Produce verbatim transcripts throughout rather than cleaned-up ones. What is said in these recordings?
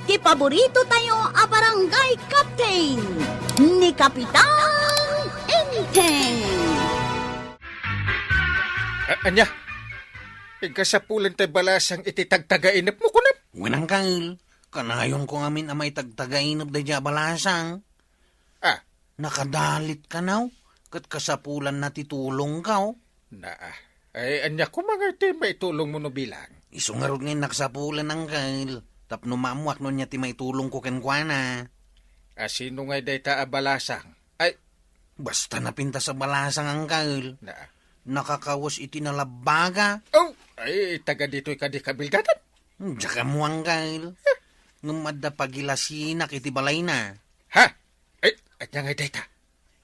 Ti paborito tayo a barangay captain, ni Kapitan Enteng. A-, ania? Igkasapulan tay balasang iti tagtagainepmo, kunam? Wen, Angkel. Kanayonko ngamin a maitagtagainep daydiay a balasang. Ah. Nakadalit kanaw, ket kasapulanna ti tulongko. Naa. Ay, ania koma nga ti maitulongmo no bilang? Isu ngarud nga innak sapulan, Angkel, tapno maammoak no ania ti maitulongko kenkuana. A, sino ngay dayta a balasang? Ay. Basta napintas a balasang, Angkel. Naa. Nakakawes iti nalabbaga. Oh, ay, taga ditoy kadi kabildatan? Diak ammo, Angkel. Ngem adda pagilasinak iti balayna. Ha? Ay, ania ngay dayta?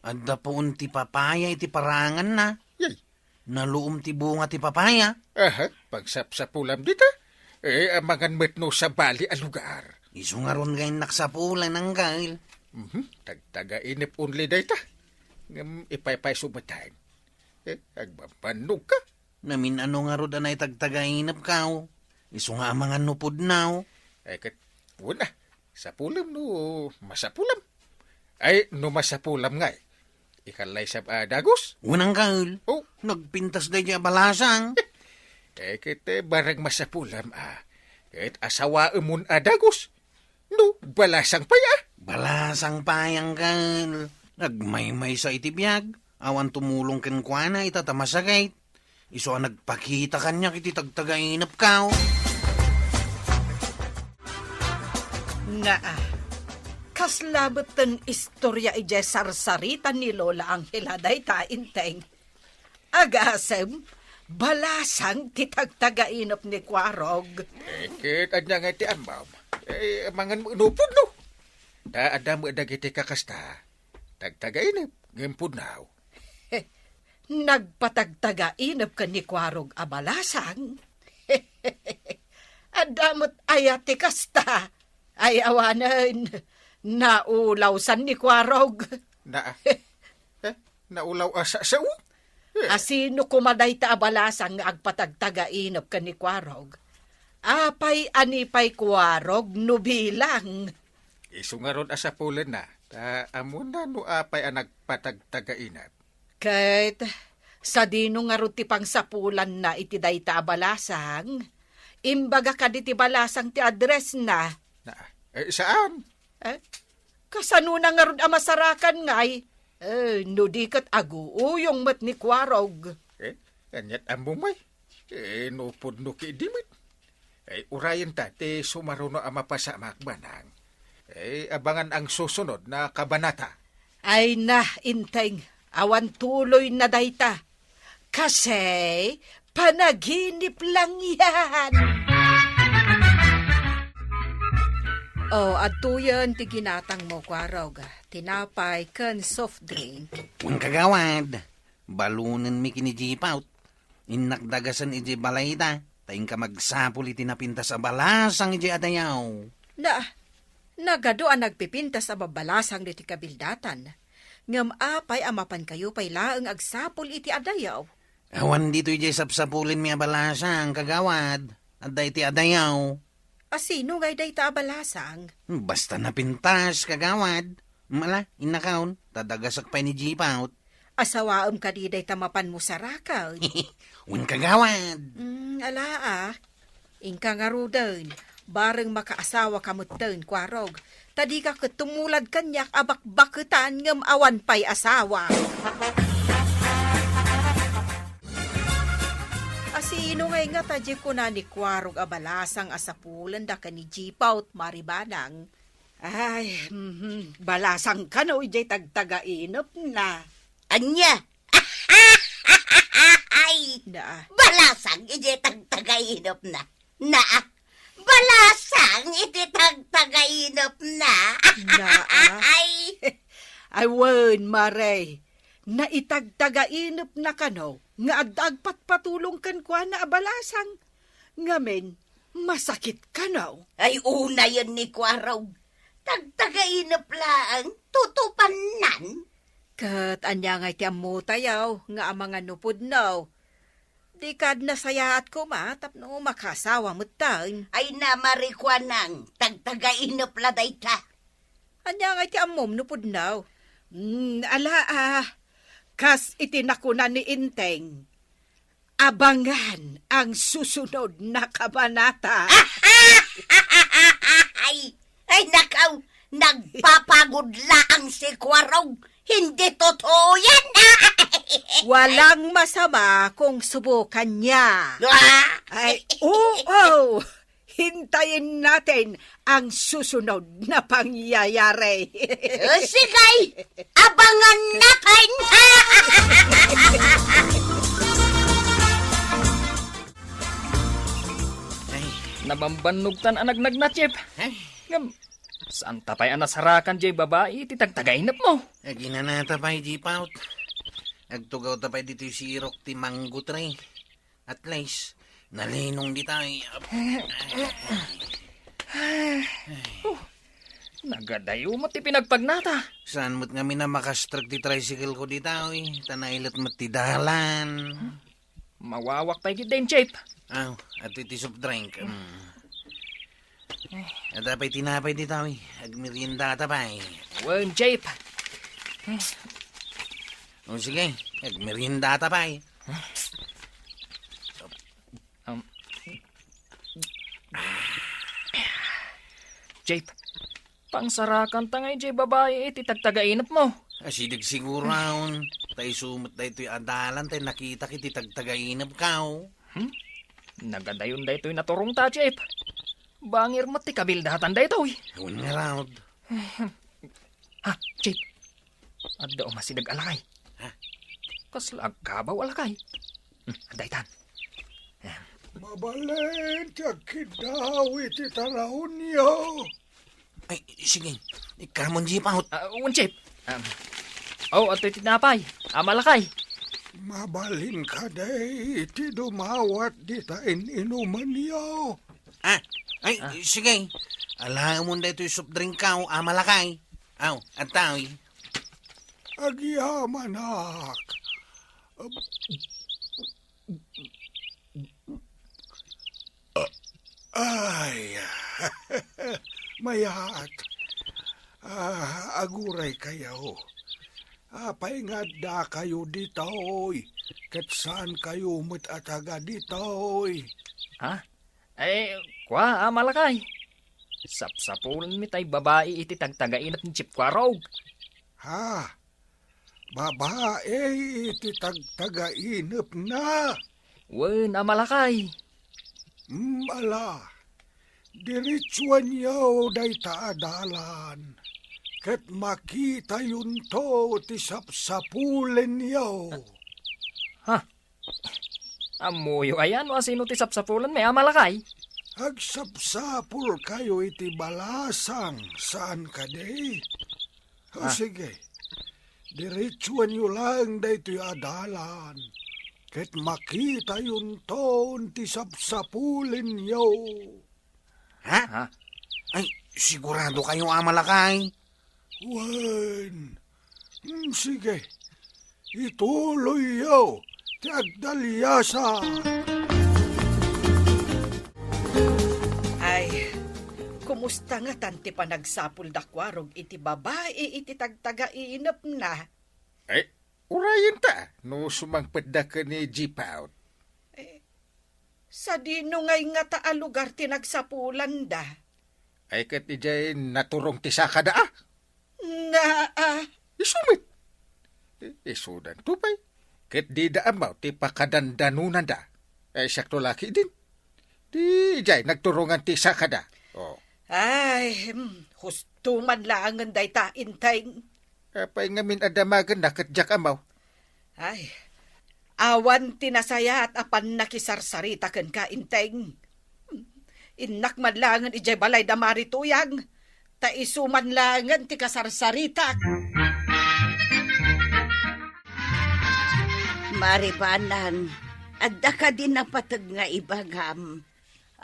Adda puon ti papaya iti paranganna. Yay. Naluom ti bunga ti papaya. Aha, pagsapsapulam dita. Eh, amangan met no sabali a lugar. Isu ngarud nga innak sapulan, Angkel. Mhm, tagtagainep only dayta. Ngem ipaypayso met tayo. Eh, agbambannog ka. Namin-ano ngarud a naitagtagainepko? Isu nga amangan no pudno. Ay, ket, wen a, sapulem no masapulam. Ay, no masapulam ngay, ikalaysam a dagus? Wen, Angkel. Oh. Nagpintas daydiay a balasang. Eh, ket, eh, barang masapulam a, ket asawaemon a dagus. No, balasang pay a? Balasang pay, Angkel. Nagmaymaysa iti biag. Awan tumulong kenkuana ita ta masakit. Isu a nagpakita kaniak iti tagtagainepko. Naa, kasla metten istorya idiay sarsarita ni Lola Angela dayta, Enteng. Agasem, balasang ti tagtagainep ni Kuarog. Eh, ket ania nga ti ammom? Eh, amangan met no pudno. Ta adda met dagiti kakasta. Tagtagainep, ngem pudno. Nagpatagtagainep ken ni Kuarog a balasang? Adda met aya ti kasta? Ay, awanen, naulawsan ni Kuarog. Na, eh, naulaw a sa-, sao? Eh. A sino koma dayta a balasang nga agpatagtagainep ken ni Kuarog? Apay a ni pay Kuarog no bilang? Isu ngarud a sapulenna, ta ammona no apay a nagpatagtagainep. Ket sadino ngarud ti pangsapulanna iti dayta a balasang? Imbaga kadi ti balasang ti addressna? Na, eh, saan? Eh, kasanona ngarud a masarakan ngay? Eh, no di ket aguuyong met ni Kuarog. Eh, aniat ammo may? Eh, no pudno ketdi met. Eh, urayenta ti sumaruno a mapasamak, manang. Eh, abangan ang susunod na kabanata. Ay na, Enteng, awan tuloy na dayta. Kasi, panaginip lang yan. Oh, adtoyen ti ginatangmo, Kuarog. Tinapay ken soft drink. Wen, kagawad. Balonenmi ken ni Jipaut. Innak dagasen idiay balayda, ta inka magsapul iti napintas a balasang idiay adayaw. Na, nagadu a nagpipintas a babalasang ditoy kabildatan. Ngem apay a mapankayo pay laeng agsapul iti adayaw? Awan ditoy diay sapsapulenmi a balasang, kagawad. Adda iti adayaw. A sino ngay dayta a balasang? Basta napintas, kagawad. Mala, innakaon, ta dagasek pay ni Jipaut. Asawaem kadi dayta mapanmo saraken? Wen, kagawad. Mm, ala a. Inka ngaruden, bareng makaasawaka metten, Kuarog. Ta dika ket tumulad kaniak a bakbaketan ngem awan pay asawa. A sino ngay ngata diay kuna ni Kuarog a balasang a sapulenda ken ni Jipaut, Mari Banang? Ay, mhm, balasang kano idiay tagtagainepna. Ania? Ay! Naa. Balasang idiay tagtagainepna. Naa. Balasang iti tagtagainepna. Naa. Ay! Ay, wen, Mare. Naitagtagainepna kano nga adda agpatpatulong kenkuana a balasang. Ngamin, masakit kano? Ay, unayen ni Kuarog. Tagtagainep laeng, tutupannan. Ket ania ngay ti ammotayo nga amangan no pudno? Di kad nasayaat koma tapno makaasawa metten. Ay, na, Marie Juanang, tagtagainep la dayta. Ania ngay ti ammom no pudno? Hmm, ala, ah, kas iti nakuna ni Enteng, abangan ang susunod na kabanata. Ay, ay, nakaw, nagpapagod laang si Kuarog. Hindi totoo yan. Walang masama kung subukan niya. Ah! Ay, oo. Hintayin natin ang susunod na pangyayari. O, sige, abangan natin. Ay, nabambannog tan a nagnagna, Chip. Ay. Ngem, saan ta pay a nasarakan diay babai iti tagtagainep mo? Aginanata pay, Jipaut. Agtugaw ta pay ditoy sirok ti mango tree. At least, nalinong ditoy. Oh, nagadayo met ti pinagpagnata. Saan met ngamin a makastrek ti tricycle ko ditoy, ta nailet met ti dalan. Mawawak pay ketdin, Chip. Aw, at iti soft drink. Mm. Adda pay tinapay ditoy. Agmeriendata pay. Wen, Chip. O sige, agmeriendata pay. Um, Chip, pangsarakanta ngay diay babai iti tagtagainep mo. Asideg siguron, ta isu met daytoy a dalan tay nakitak iti tagtagainepko. Hmm? Nagadayon daytoy naturongta, Chip. Bangir met ti kabildatan daytoy. Awan ngarud. Ah, Chip. Adda umasideg a lakay. Ha? Kasla agkabaw a lakay. Hmm, adda itan. Mabalin ti agkiddaw iti taraonyo. Ay, sige. Ikkamon, Jipaut. Ah, wen, Chip. Um, oh, adtoy tinapay. Ama lakay. Mabalin kadi ti dumawat dita in-inumanyo. Ah, ay, ah, sige. Alaemon daytoy soft drink ko, ama lakay. Aw, adtoy. Agyamanak. Ay, mayat. Ah, aguray kayo. Apay nga adda kayo ditoy? Ket saan kayo met a taga ditoy? Ha? Ay, kua, ama lakay. Sapsapulenmi tay babai iti tagtagainep ni Chip Kuarog. Ha? Babai iti tagtagainepna? Wen, ama lakay. Mm, ala, diretsuanyo dayta a dalan, ket makitayonto ti sapsapulenyo. Ha? Ammoyo aya no asino ti sapsapulenmi, ama lakay? Agsapsapulkayo iti balasang, saan kadi? O, ah, sige. Diretsuanyo laeng daytoy a dalan, ket makitayonton ti sapsapulenyo. Ha? Ha? Ay, sigurado kayo, ama lakay? Wen. Hmm, sige. Ituloyyo ti agdaliasa. Ay, kumusta ngatan ti panagsapulda Kuarog iti babai iti tagtagainepna? Ay, urayen ta no sumangpetda ken ni Jipaut. Eh, sadino ngay ngata a lugar ti nagsapulanda? Ay, ket idiay naturong ti sakada, a? Nga, a? Isu met. I-, isudanto pay. Ket dida ammo ti pakadandanonanda. Ay, siakto la ketdin. Di idiay nagturongan ti sakada. Oh. Ay, hmm, husto man laengen dayta, Enteng. Apay ngamin a damagenna ket diak ammo? Ay, awan ti nasayaat a pannakisarsarita kenka, Enteng. Innak man laengen idiay balay da Mari Tuyang, ta isu man laengen ti kasarsaritak. Mari Banang, adda kadi napateg nga ibagam?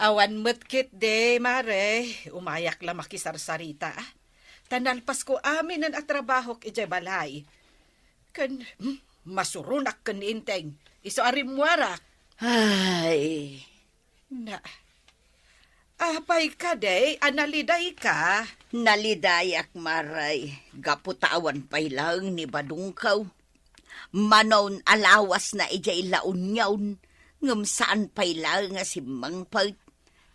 Awan met ketdi, Mare. Umayak la makisarsarita, a. Ta nalpasko aminen a trabahok idiay balay. Ken, hmm, masuronak ken ni Enteng. Isu a rimmuarak. Ay. Na, apay kadi a nalidayka? Nalidayak, Maray, gapu ta awan pay laeng ni badongko. Manon a lawasna idiay La Union, ngem saan pay laeng a simmangpet.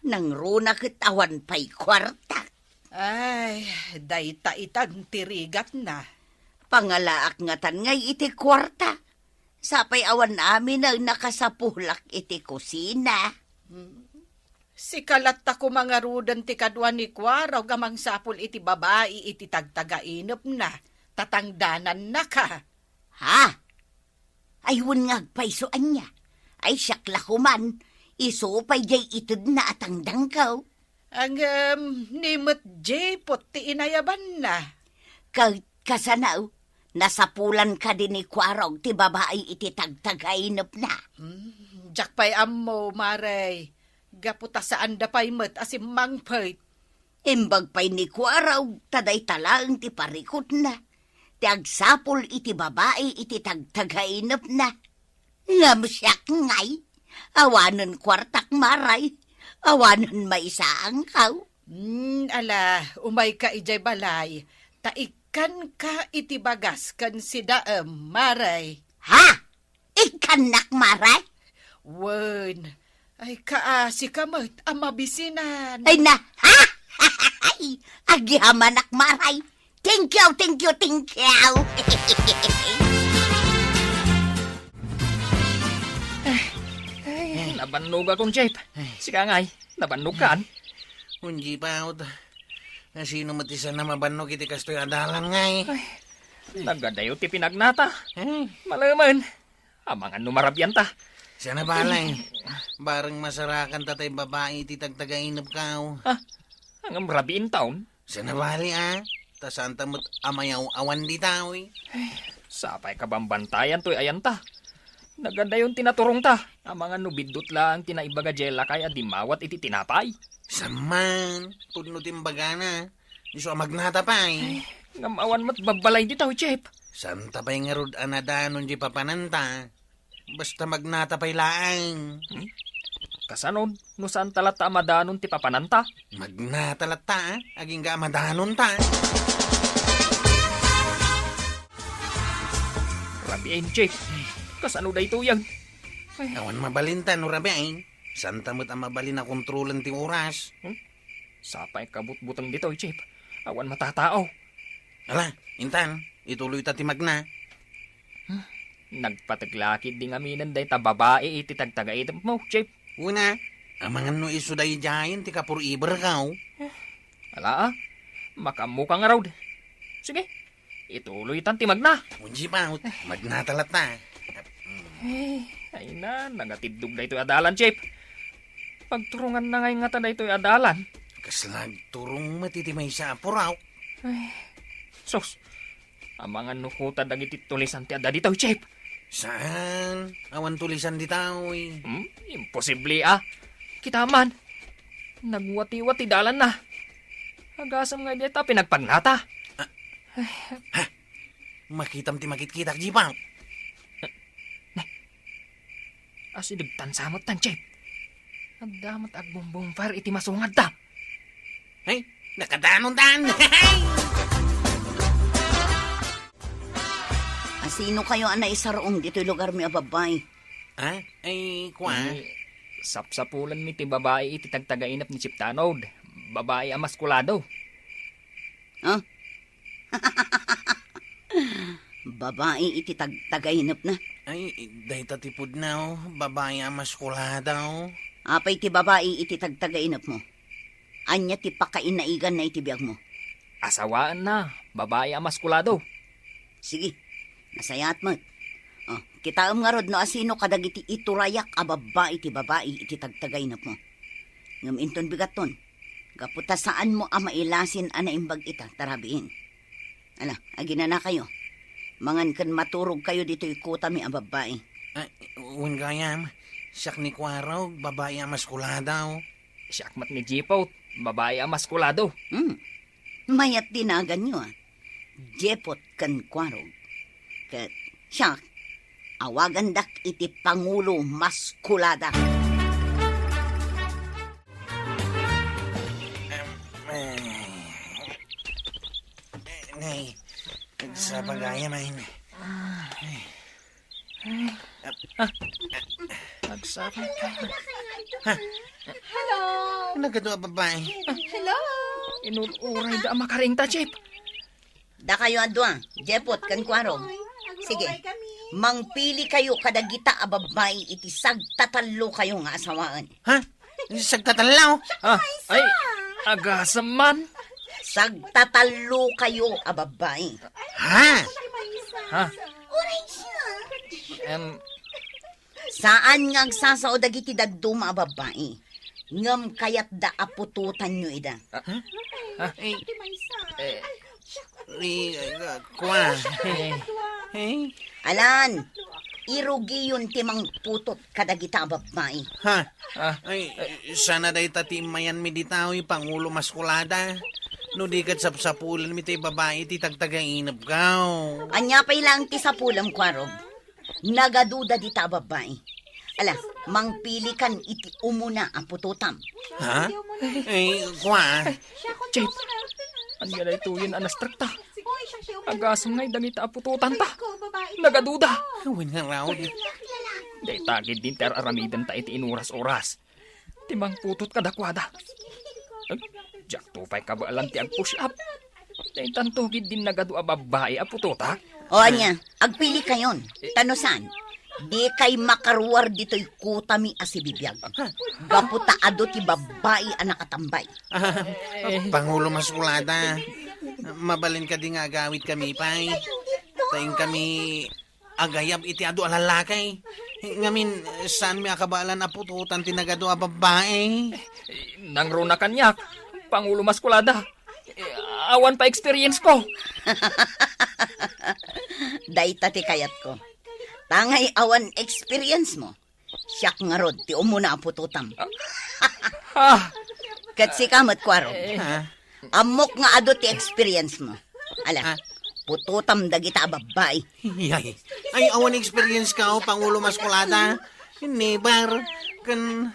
Nangruna ket awan pay kuarta. Ay, dayta itan ti rigatna. Pangalaak ngatan ngay iti kuarta. Sapay awan amin a nakasapulak iti kusina. Hmm. Sika latta koma ngaruden ti kadua ni Kuarog a mangsapul iti babai iti tagtagainepna, ta tangdanannaka. Ha? Ay, wen nga agpayso ania? Ay, siak la koman, isu pay diay itedna a tangdanko. Ngem, ni met Jepot ti inayabanna. Ket kasano, nasapulan kadi ni Kuarog ti babai iti tagtagainepna? Hmm, diak pay ammo, Maray. Gapu ta saanda pay met a simmangpet. Imbag pay ni Kuarog ta dayta laeng ti parikutna, ti agsapul iti babai iti tagtagainepna. Ngem siak ngay, awanen kuartak, Maray, awanen maysaanko. Hmm, ala, umayka idiay balay, ta ikkanka iti bagas ken sidaem, Maray. Ha? Ikkannak, Maray? Wen, ay kaasika met a mabisinan. Ay na, ha? Ay, agihamanak, Maray. Thank you, thank you, thank you. Ay, nabannogakon, Jeff. Sika ngay, nabannogkan? Unji pa, ot. Nasino met ti saan a mabannog iti kastoy a dalan ngay? Ay, nagadayo ti pinagnata. Ay. Malemen. Amangan no marabianta. Saan a bale. Bareng masarakanta tay babai iti tagtagainepko. Ah, ngem rabiinta on? Saan a bale, a? Ta saanta met a mayaw-awan ditoy. Ay, sapay kabambantayan toy ayanta. Nagadayon ti naturongta. Amangan no biddut laeng ti naibaga diay lakay a dimmawat iti tinapay. Saan man, pudno ti imbagana. Isu a magnata pay. Ay, ngem awan met babbalay ditoy, Jeff. Saanta pay ngarud a nadanon diay papananta. Basta magnata pay laeng. Hmm? Kasano, no saanta latta a madanon ti papananta? Magnata latta, a, agingga a madanonta. Rabiin, Jeff. Kasano daytoyen? Ay. Awan mabalinta no rabiin. Saanta met a mabalin a kontrolen ti oras. Hmm? Sapay kabutbuteng ditoy, Jeff. Awan matatao. Ala, intan, ituloyta ti magna. Hmm? Nagpateg la ketdi ngaminen dayta babai iti tagtagainepmo, Jeff. Wen a, amangan no isu daydiayen ti ka-foreverko. Ala, a. Makaammoka ngarud. Sige, ituloytan ti magna. Unji pa, ot, magnata latta. Eh, ay na, nagatiddog daytoy a dalan, Jeff. Pagturonganna ngay ngata daytoy a dalan. Kasla agturong met iti maysa a puraw. Ay, sus, amangan no kuta dagiti tulisan ti adda ditoy, Jeff. Saan? Awan tulisan ditoy. Hmm? Imposible, a. Kita man. Nagwatiwat ti dalanna. Agasem nga dita pinagpagnata. Ah. Ay. Ha? Makitam ti makitkitak, Jeff. Ne. Asidegtan sa met tan, Jeff. Adda met agbongbonfire iti masungadda. Hey, nakadanontan. Asino kayo a naisarong ditoy lugarmi a babbai? Ah, ay, kua. Eh, sapsapulanmi ti babai iti tagtagainep ni Chief Tanod. Babai a maskulado. Ah? Babai iti tagtagainepna? Ay, dayta ti pudno, babai a maskulado. Apay ti babai iti tagtagainepmo? Ania ti pakainaiganna iti biagmo? Asawaenna, babai a maskulado. Sige, nasayaat met. Oh, kitaem ngarud no asino kadagiti iturayak a babbai ti babai iti tagtagainepmo. Ngem inton bigatton, gapu ta saanmo a mailasin a naimbag ita, ta rabiin. Ala, aginanakayo. Mangan ken maturogkayo ditoy kutami a babbai. Ah, wen gayam, siak ni Kuarog, babai a maskulado. Siak met ni Jipot, babai a maskulado. Hmm. Mayat ti naganyo, a. Jepot ken Kuarog. Ket siak, Awagandak iti Pangulo Maskulada. Em, eh, eh, nay, nagsapa gayam. Ah. Nagsapa ka. Hello! Nagadu a babae. Hello! Inur-uray da a makaring ta, Chief. Dakayo a dua, Jepot ken Kuarog. Sige, mangpili kayo kadagita a babbai iti sagtatallo kayo nga asawaen. Ha? Sagtatallo? Ah, ay, agasem man. Sagtatallo kayo a babbai. Ha? Ha? Em, Saan nga agsasao dagiti dadduma a babbai, ngem kayatda a putotanyo ida. Ah, ah, eh, eh, eh, kua. Eh. Eh? Alan, irugiyon ti mangputot kadagita a babbai. Ha? Ah. Ay, sana dayta ti immayanmi dita, oy, Pangulo Maskulada. No di ket sapsapulenmi ti babai ti tagtagainepko. Ania pay laeng ti sapulem, Kuarog? Nagaduda dita a babbai. Ala, mangpilikan iti umuna a putotam. Ha? Eh, kua. Chief, ania daytoyen a nastrekta? Agasem nga dagita a putotanta. Nagaduda. Wen nga raod. Dayta gid din ti ar-aramidenta iti inuras-oras. Ti mangputot kadakuada. Ay, diakto pay kabaelan ti agpush up. Daytanto gid din nagadu a babbai a putotak. O ania, agpili kayon. Ta no saan, dikay makaruar ditoy kutami a sibibiag. Gapu ta adu ti babbai a nakatambay. Eh. Pangulo Maskulada, mabalin kadi nga agawid kami pay? Ta inkami agayab iti adu a lallaki. Ngamin, saanmi a kabaelan a putotan ti nagadu a babbai? Nangruna kaniak, Pangulo Maskulada. Eh, awan pay experience ko. Dayta ti kayatko. Tangay awan experience mo. Siak ngarud ti umuna a putotam. Ah. Ket sika met, Kuarog. Eh. Ha? Ammok nga adu ti experience mo. Ala, ah, putotam dagita a babbai. Yay. Ay, awan experience ka, o, Pangulo Maskulada. Never. Ken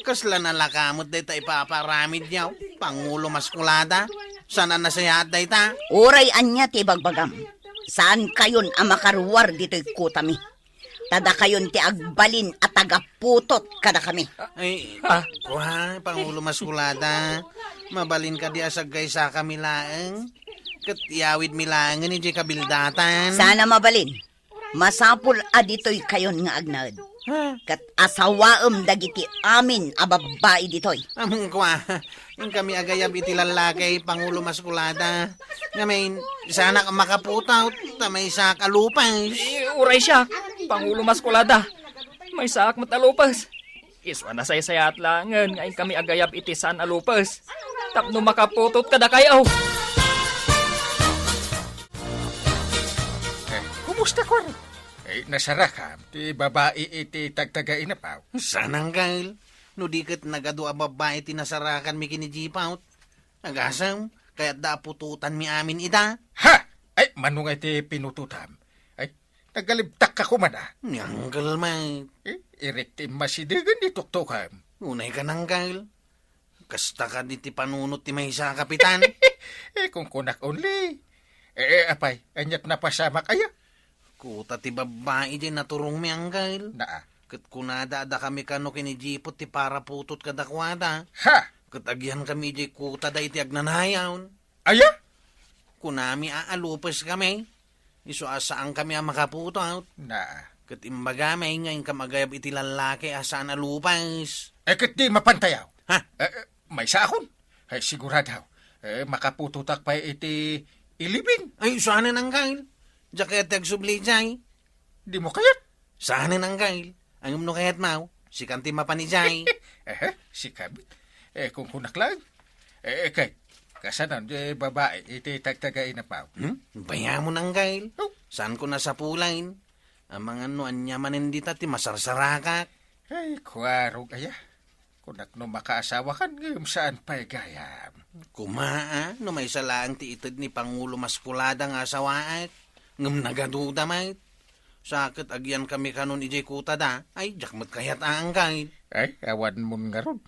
kasla nalaka met dayta ipapaaramid, yaw, Pangulo Maskulada. Saan a nasayaat dayta? Uray ania ti ibagbagam, saan kayon a makaruar ditoy kutami. Ta dakayon ti agbalin a tagaputot kadakami. Ay, ah, kua, Pangulo Maskulada. Mabalin kadi a sagkaysakami laeng? Ket iyawidmi laengen idiay kabildatan. Saan a mabalin. Masapul a ditoy kayon nga agnaed. Ha? Ket asawaem dagiti amin a babbai ditoy. Ammok, kua, inkami agayab iti lallaki, Pangulo Maskulada. Ngamin, saanak a makaputot, ta maysaak a lupes. Eh, uray siak, Pangulo Maskulada. Maysaak met a lupes. Isu a nasaysayaat laengen nga inkami agayab iti saan a lupes. Tapno makaputot kadakayo. Eh, kumusta, Kuarog? Eh, nasarakam ti babai iti tagtagainapaw? Saan, Angkel. No di ket nagadu a babbai ti nasarakanmi ken ni Jipot. Agasem, kayatda a putotanmi amin ida. Ha! Ay, mano nga iti pinutotam? Ay, nagalibtak ka koma, a. Ni Angkel met. Eh, irek ti immasidegen ni tuktokem. Unay ka, Angkel. Kasta kadi ti panunot ti maysa a kapitan? Eh, kunkunak only. Eh, eh, apay, aniat napasamak aya? Kuta ti babbai diay naturongmi, Angkel. Naa. Ket kunada a dakami kano ken ni Jipot ti paraputot kadakuada. Ha! Ket agyankami diay kutada iti agnanayon. Aya? Kunami a alupeskami. Isu a saankami a makaputot. Na. Ket imbagami nga inkam agayab iti lallaki a saan a lupes. Eh, ket di mapantayaw? Ha? Eh, eh, maysaakon. Eh, sigurado. Eh, makaputotak pay iti eleven. Ay, saanen, Angkel. Diak kayat ti agsubli idiay. Dimo kayat? Saanen, Angkel. Ngem no kayatmo, sikan ti mapan idiay. Eh, sika met. Eh, kunkunak laeng. Eh, kay, kasano diay babai iti tagtagainapaw? Hmm? Bayamon, Angkel. Oh. Saanko a sapulen? Amangan no ania manen dita ti masarsarakak. Ay, Kuarog aya. Kunak no makaasawakan ngem saan pay gayam. Koma, a, no maysa laeng ti ited ni Pangulo Maskulada nga asawaek, ngem nagaduda met. Sa ket agyankami kanon idiay kutada, ay, diak met kayat a anggayen. Ay, awan mon ngarud.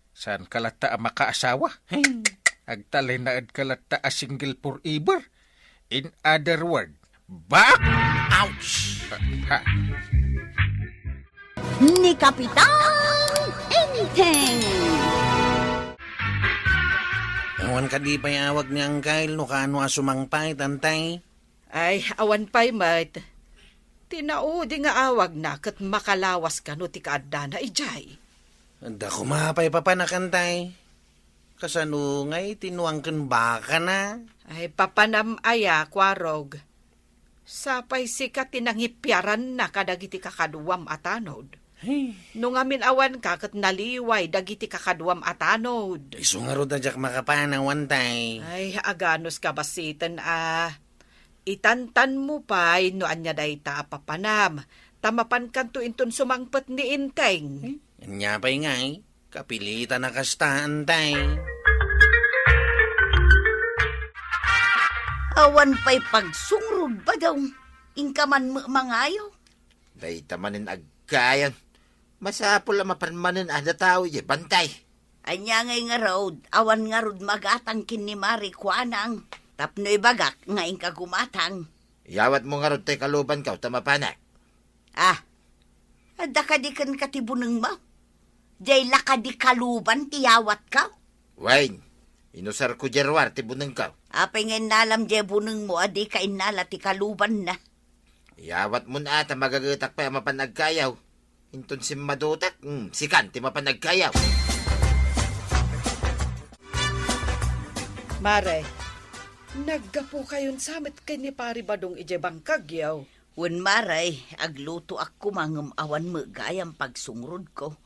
Saan ka latta a makaasawa? Hey. Agtalinaed ka latta a single forever. In other word, back! Ouch! Ha? Ni Kapitan Enteng. Awan kadi pay awag ni Anggayen no kaano a sumangpay, Tantay? Ay, awan pay met. Ti naudi nga awagna ket makalawas kano ti kaaddana idiay. Adda koma pay papanak, Tantay. Kasano ngay ti nuang ken bakana? Ay, papanam aya, Kuarog. Sapay sika ti nangipiaranna kadagiti kakaduam a tanod. Hey. No ngamin awanka ket naliway dagiti kakaduam a tanod. Isu ngarud a diak makapan, Tantay. Ay, aganus ka basiten a. Itantanmo pay no ania dayta a papanam, ta mapankanto inton sumangpet ni Enteng. Hmm? Ania pay ngay? Kapilitan a kasta, Tantay. Awan pay pagsungrod, Badong. Inka man met mangayo. Dayta manen aggayan. Masapul a mapan manen a datao idiay bantay. Ania ngay ngarud, awan ngarud magatang ken ni Mare Kuanang, tapno ibagak nga inka gumatang. Iyawatmo ngarud tay kalubanko ta mapanak. Ah, adda kadi kenka ti bunengmo? Diay la kadi kaluban ti iyawatko? Wen, inusarko diay ruar ti bunengko. Apay nga innalam diay bunengmo a dika innala ti kalubanna? Iyawatmon a ta magagetak pay a mapan agkayaw. Inton simmadutak, mm, sikan ti mapan agkayaw. Mare, naggapukayon sa met ken ni Pari Badong idiay bangkagyo? Wen, Mare, aglutoak koma ngem awan met gayam pagsungrodko.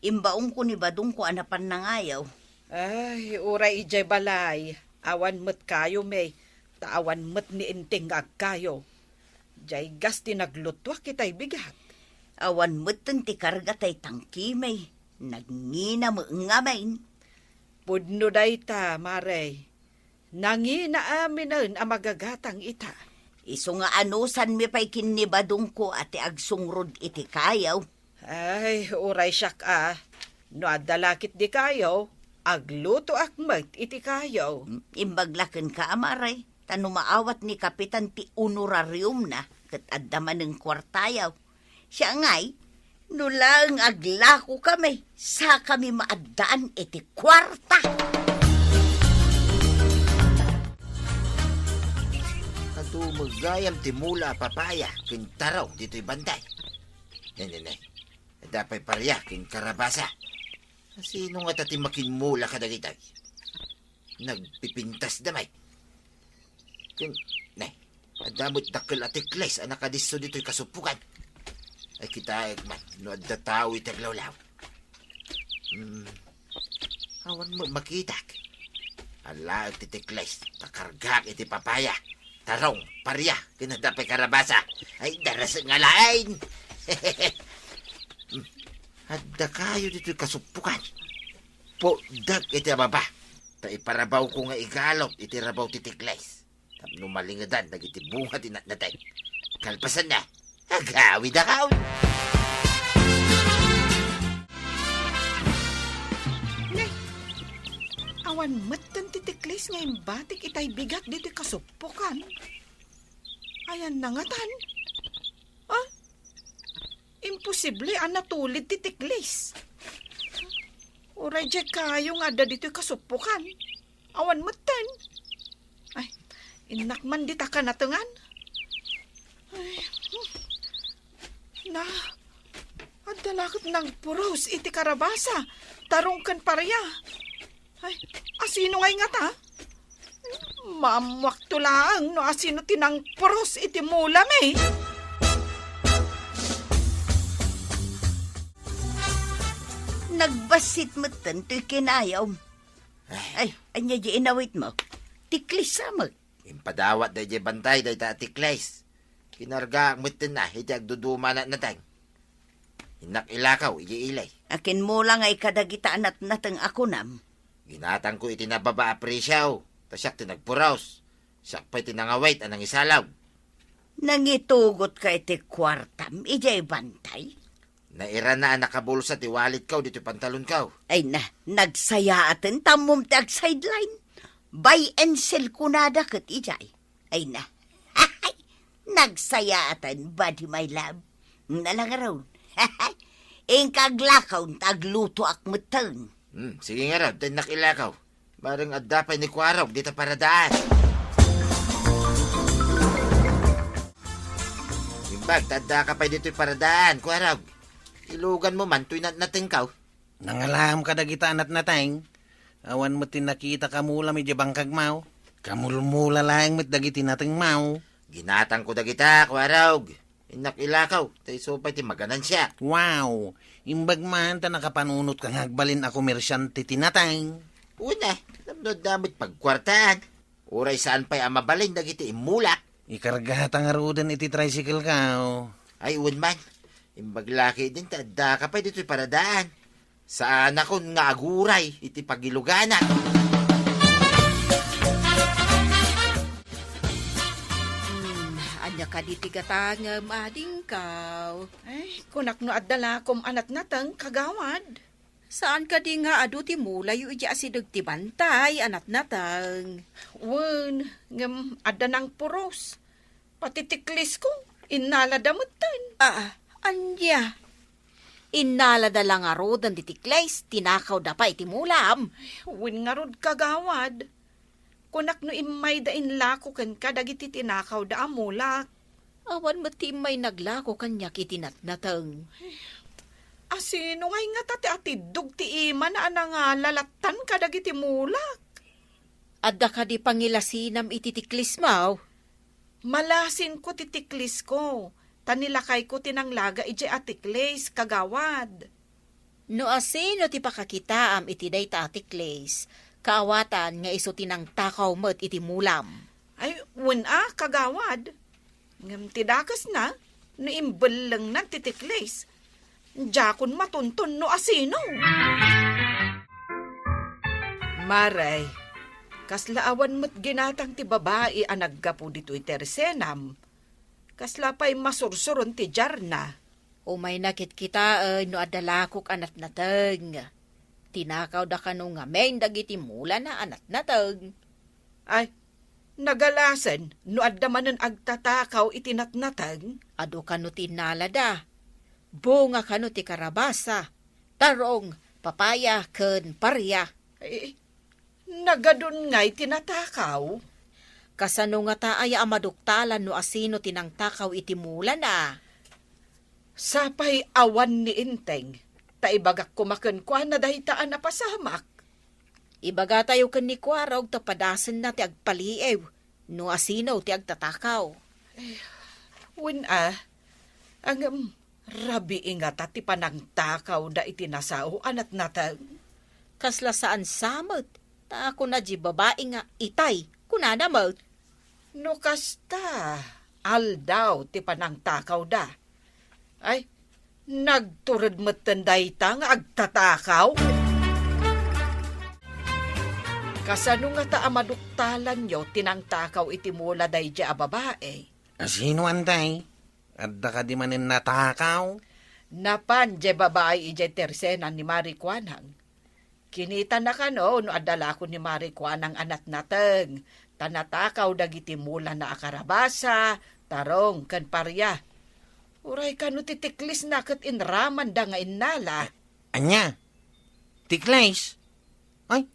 Imbaonko ni Badongko a napan nangayaw. Ay, uray idiay balay, awan met kayo, May, ta awan met ni Enteng nga agkayo. Diay gas ti naglutuak itay bigat. Awan metten ti karga tay tangkimi. Nagngina met ngamin. Pudno dayta, Mare. Nangina aminen a magagatang ita. Isu nga anusanmi pay ken ni Badongko a ti agsungrod iti kayo. Ay, uray siak a. No adda la ketdi kayo, aglutoak met iti kayo. Imbag la kenka, Mare, ta no maawat ni Kapitan ti honorariumna, ket adda manen kuartayo. Siya ngay, no laeng aglakokami, sakami maaddaan iti kuarta. Adu met gayam ti mula a papaya ken tarong ditoy bantay. Ne, ne, ne. Adda pay paria ken karabasa. Sino ngata ti makinmula kadagitoy? Nagpipintasda met. Ken, ne, adda met dakkel a tiklis a nakadisso ditoy kasuppokan. Ay, kitaek man no adda tao iti aglawlaw. Hmm. Awan met makitak. Alaek ti tiklis, ta kargaak iti papaya, tarong, paria, ken adda pay karabasa. Ay, darasek nga laeng. Hmm. Adda kayo ditoy kasuppokan. Puddak iti ababa, ta iparabawko nga igalup iti rabaw ti tiklis. Tapno malingedan dagiti bunga ti natnateng. Kalpasanna, agawidakon. Ne, awan metten ti tiklis nga imbatik itay bigat ditoy kasuppokan. Ayanna ngatan? Ah, imposible a natulid ti tiklis. Uray diay kayo nga adda ditoy kasuppokan. Awan metten. Ay, innak man dita kanatengan. Ay, hmm. Na, adda la ket nagpuros iti karabasa, tarong ken paria. Ay, asino ngay ngata? Maammuakto laeng no asino ti nangpuros iti mulami. Nagbassit metten toy kinayom. Ay. Ay, ania di inawitmo? Tiklis sa met. Impadawat daydiay bantay dayta a tiklis. Kinargaak metten na iti agduduma a natnateng. Innak ilakaw idiay ili. Akinmula ngay kadagita a natnateng a kunam. Ginatangko iti nababa a presio, ta siak ti nagpuros. Siak pay ti nangawit a nangisalaw. Nangitugotka iti kuartam idiay bantay? Nairana a nakabulsa ti walitko ditoy pantalonko. Ay na, nagsayaaten ta ammom ti ag-sideline. Buy and sell kunada ket idiay. Ay na. Nagsayaaten, buddy my love. Nalangaraw. Inka aglakaw, ta aglutoak metten. Hmm, sige ngarud, ta innak ilakaw. Bareng adda pay ni Kuarog dita paradaan. Imbag, ta addaka pay ditoy paradaan, Kuarog. Iluganmo man toy natnatengko. Nangalam kadagita a natnateng. Awan met ti nakitaka mulam idiay bangkagmo. Kamulmula laeng met dagiti natengmo. Ginatangko dagita, Kuarog. Innak ilakaw, ta isu pay ti maganansiak. Wow! Imbag man ta nakapanunotka nga agbalin a komersiante ti nateng. Una, tapno adda met pagkuartaan. Uray saan pay a mabalin dagiti immulak. Ikargata ngaruden iti tricycle-ko. Ay, wen man. Imbag la ketdin ta addaka pay ditoy paradaan. Saanakon nga aguray iti pagiluganak. Hmm, ania kadi ti gatangem, adingko? Ay, kunak no adda lakom a natnateng, kagawad. Saan kadi nga adu ti mulayo idiay asideg ti bantay a natnateng? Wen, ngem adda nangpuros. Pati tiklisko, innalada metten. Ah, ania? Innalada la ngaruden ti tiklis, tinakawda pay iti mulam. Wen ngarud, kagawad. Kunak no immayda inlako kenka dagiti tinakawda a mulak. Awan met ti immay naglako kaniak iti natnateng. Asino ngay ngata ti atiddog ti imana a nangala lattan kadagiti mulak? Adda kadi pangilasinam iti tiklismo? Malasinko ti tiklisko, ta ni lakayko ti nanglaga idiay a tiklis, kagawad. No asino ti pakakitaam iti dayta a tiklis, kaawatan nga isu ti nangtakaw met iti mulam. Ay, wen a, kagawad. Ngem ti dakesna, no imbellengnan ti tiklis, diakon matunton no asino. Mare, kasla awan met ginatang ti babai a naggapu ditoy tersenam. Kasla pay masursuron ti diarna. Umaynak kitaen no adda lakok a natnateng. Tinakawda kano ngamin dagiti mulana a natnateng. Ay, nagalasen no adda manen agtatakaw iti natnateng? Adu kano ti innalada. Bunga kano ti karabasa, tarong, papaya, ken paria. Ay, nagadun ngay ti natakaw? Kasano ngata aya a maduktalan no asino ti nangtakaw iti mulana? Sapay awan ni Enteng, ta ibagak koma kenkuana dayta a napasamak. Ibagatayo ken ni Kuarog ta padasenna ti agpaliiw no asino ti agtatakaw. Eh, wen a, ngem rabii ngata ti panangtakawda iti nasao a natnateng. Kasla saan sa met, ta kuna di babai nga itay, kunana met. No kasta, aldaw ti panangtakawda. Ay, nagtured metten dayta nga agtatakaw. Kasano ngata a maduktalanyo ti nangtakaw iti mula daydiay a babai? Asino, Antay? Adda kadi manen natakaw? Napan diay babai idiay tersenan ni Mari Kuanang. Kinitana kano no adda lako ni Mari Kuanang a natnateng, ta natakaw dagiti mulana a karabasa, tarong, ken paria. Uray kano ti tiklisna ket inramanda nga innala. Ania? Tiklis? Ay,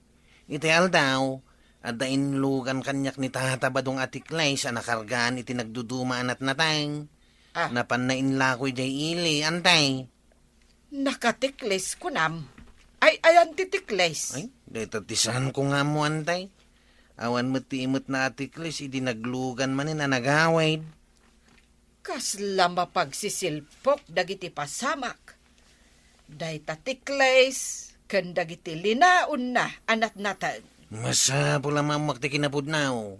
iti aldaw, adda inlugan kaniak ni Tata Badong a tiklis a nakargaan iti nagduduma a natnateng. Ah. Napanna inlako idiay ili, Antay. Nakatiklis, kunam? Ay, ayan ti tiklis? Ay, dayta ti saanko nga ammo, Antay. Awan met ti imetna a tiklis idi naglugan manen a nagawid. Kasla mapagsisilpok dagiti pasamak. Dayta tiklis ken dagiti linaonna a natnateng. Masapul a maammoak ti kinapudno.